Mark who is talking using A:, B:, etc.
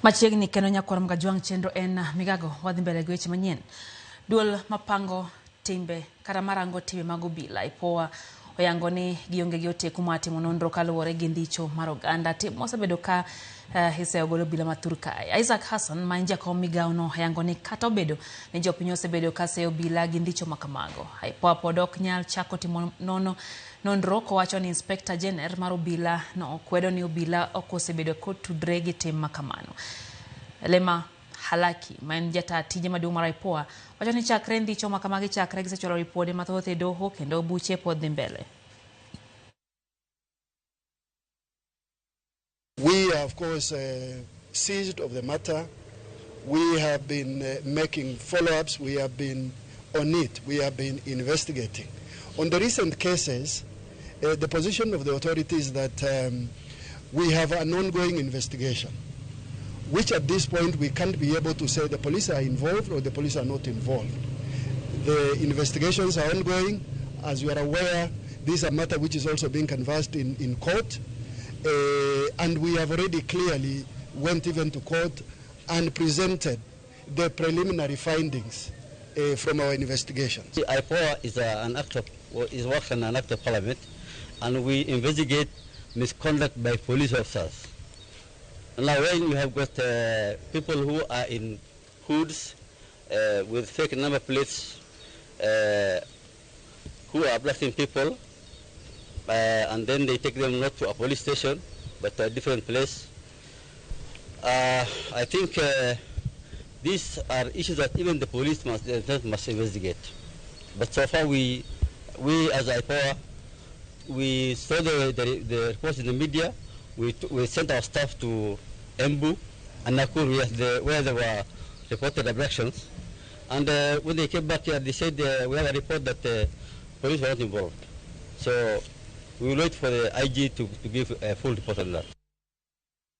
A: Machiegni kendo nyakwar Mgajwang' chenro en Migago wadhi mbele gi weche manyien. Duol mapango timbe kata marango timbe mag obila IPOA oyango ni gionge gi oteku mar timo nonro kaluwore gi ndicho mar oganda tim mosebedo ka iseyo godo obila ma thur kae. Isaac Hassan ma en jakom migawo no oyango ni kata obedo ni jopiny osebedo ka seyo obila gi ndicho makamago, IPOA pod ok nyal chako timo nonro kowacho ni Inspector General mar obila no kwedo ni obila ok osebedo kotudre gi tim makamano. Lema Halaki ma en jata tije maduong' mar IPOA wacho ni chakre ndicho makamagi chakre gisechwalo ripode mathoth e doho kendo buche pod dhi mbele.
B: We are of course seized of the matter. We have been making follow-ups. We have been on it. We have been investigating. On the recent cases, the position of the authorities is that we have an ongoing investigation, which at this point we can't be able to say the police are involved or the police are not involved. The investigations are ongoing. As you are aware, this is a matter which is also being canvassed in court. And we have already clearly went even to court and presented the preliminary findings from our investigations.
C: The IPOA is an act of, is works on an act of parliament, and we investigate misconduct by police officers. Now, when you have got people who are in hoods with fake number plates, who are abducting people, and then they take them not to a police station, but to a different place. I think these are issues that even the police must investigate. But so far, we as IPOA, we saw the reports in the media. We sent our staff to Embu and Nakuru, where there were reported abductions. And when they came back here, they said we have a report that the police were not involved. So we will wait for the IG to give a full report on that.